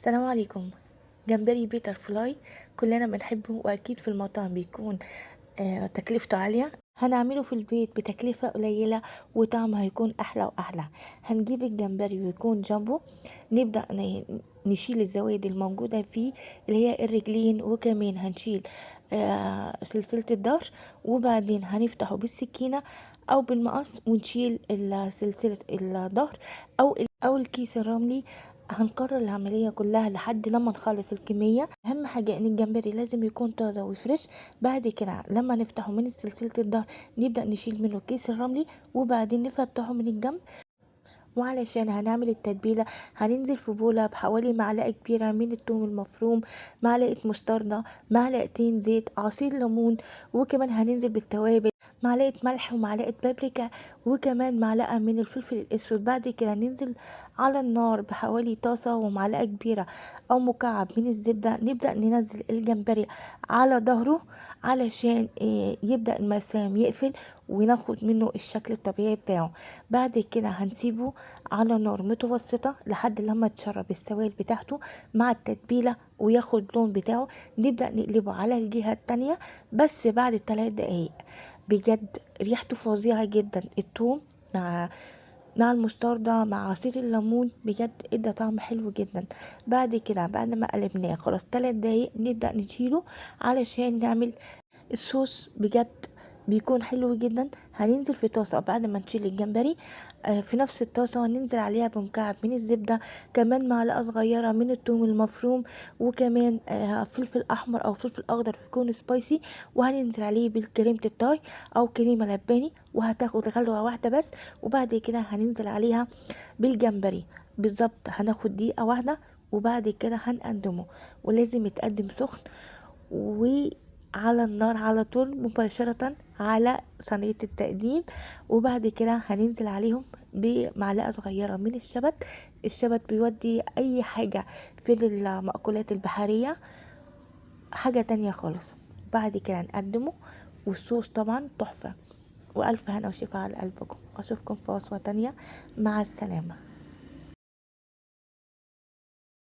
السلام عليكم. جمبري butterfly كلنا بنحبه، واكيد في المطاعم بيكون تكلفته عالية. هنعمله في البيت بتكلفة قليلة وطعمه هيكون احلى واحلى. هنجيب الجمبري ويكون جامبو، نبدأ نشيل الزوايد الموجودة فيه اللي هي الرجلين، وكمان هنشيل سلسلة الظهر، وبعدين هنفتحه بالسكينة او بالمقص ونشيل سلسلة الظهر او الكيس الرملي. هنكرر العملية كلها لحد لما نخلص الكمية. اهم حاجة ان الجمبري لازم يكون طازة وفريش. بعد كده لما نفتحه من سلسلة الظهر نبدأ نشيل منه الكيس الرملي، وبعدين نفتحه من الجنب. وعلشان هنعمل التتبيلة هننزل في بولة بحوالي معلقة كبيرة من التوم المفروم، معلقة مستردة، معلقتين زيت، عصير ليمون، وكمان هننزل بالتوابل معلقة ملح ومعلقة بابريكا، وكمان معلقة من الفلفل الاسود. بعد كده ننزل على النار بحوالي طاسة ومعلقة كبيرة او مكعب من الزبدة. نبدأ ننزل الجمبري على ظهره علشان يبدأ المسام يقفل وناخد منه الشكل الطبيعي بتاعه. بعد كده هنسيبه على نار متوسطة لحد لما تشرب السوائل بتاعته مع التتبيلة وياخد لون بتاعه. نبدأ نقلبه على الجهة التانية بس بعد 3 دقايق. بجد ريحته فظيعة جدا، التوم مع المستردة مع عصير الليمون بجد ادى طعم حلو جدا. بعد كده بعد ما قلبناه خلاص 3 دقايق نبدأ نشيله علشان نعمل الصوص. بجد بيكون حلو جدا. هننزل في طاسة بعد ما نشيل الجمبري، في نفس الطاسة ننزل عليها بمكعب من الزبدة، كمان معلقة صغيرة من التوم المفروم، وكمان فلفل أحمر أو فلفل أخضر بيكون سبايسي، وهننزل عليه بالكريمة الطهي أو كريمة لباني، وهتاخد غلوة واحدة بس. وبعد كده هننزل عليها بالجمبري بالظبط، هناخد دقيقة واحدة وبعد كده هنقدمه، ولازم يتقدم سخن وعلى النار على طول مباشرة على صينية التقديم. وبعد كده هننزل عليهم بمعلقة صغيرة من الشبت. الشبت بيودي أي حاجة في المأكولات البحرية حاجة تانية خالص. بعد كده نقدمه، والصوص طبعا تحفة. وألف هنا وشفا على قلبكم. أشوفكم في وصفة تانية. مع السلامة.